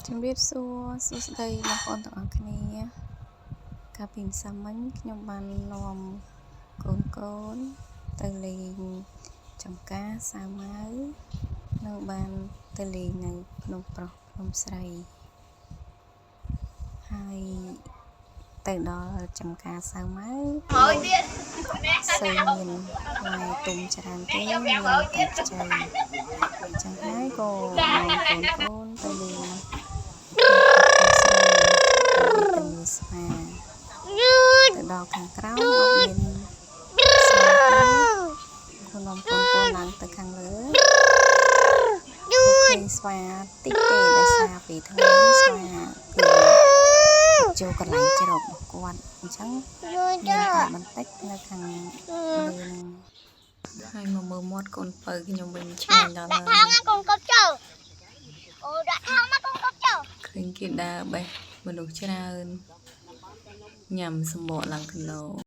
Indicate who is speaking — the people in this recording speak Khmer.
Speaker 1: ជំរាបសួរសួស្តីបងប្អូនទាំងអស់គ្នាកាលពីម្សិលមិញខ្ញុំបាននាំកូនកូនទៅលេងចំការសាវម៉ាវនិងបានទៅលេងនៅភ្នំប្រុសភ្នំស្រីហើយទៅដល់ចំការសាវម៉ាវ
Speaker 2: ហើយទៀត
Speaker 1: សូវមានផ្លែទុំច្រើនទេមានតែខ្ចីចឹងហើយក៏នាំកូនកូនទៅលេងភ្នំប្រុសភ្នំស្រីទៅមើលស្វាទៅដល់ខាងក្រោមអត់មានស្វាទេក៏នាំកូនកូនឡើងទៅខាងលើក៏ឃើញស្វាតិចទេដោយសារពីថ្ងៃស្វាគឺចូលកន្លែងជ្រករបស់គាត់អញ្ចឹងមានតែបន្តិចនៅខាងលើហ្នឹងហើយមកមើលមាត់កូនពៅខ្ញុំវិញឆ្ងាញ់ដល់
Speaker 2: ដាក់
Speaker 1: ហើយ
Speaker 2: ថងណាកូនកប់ចូលអូដាក់ថងមកកូនកប់ចូល
Speaker 1: ឃើញគេដើរបេះមនុស្សច្រើនញ៉ាំសម្បកឡើងគីឡូ។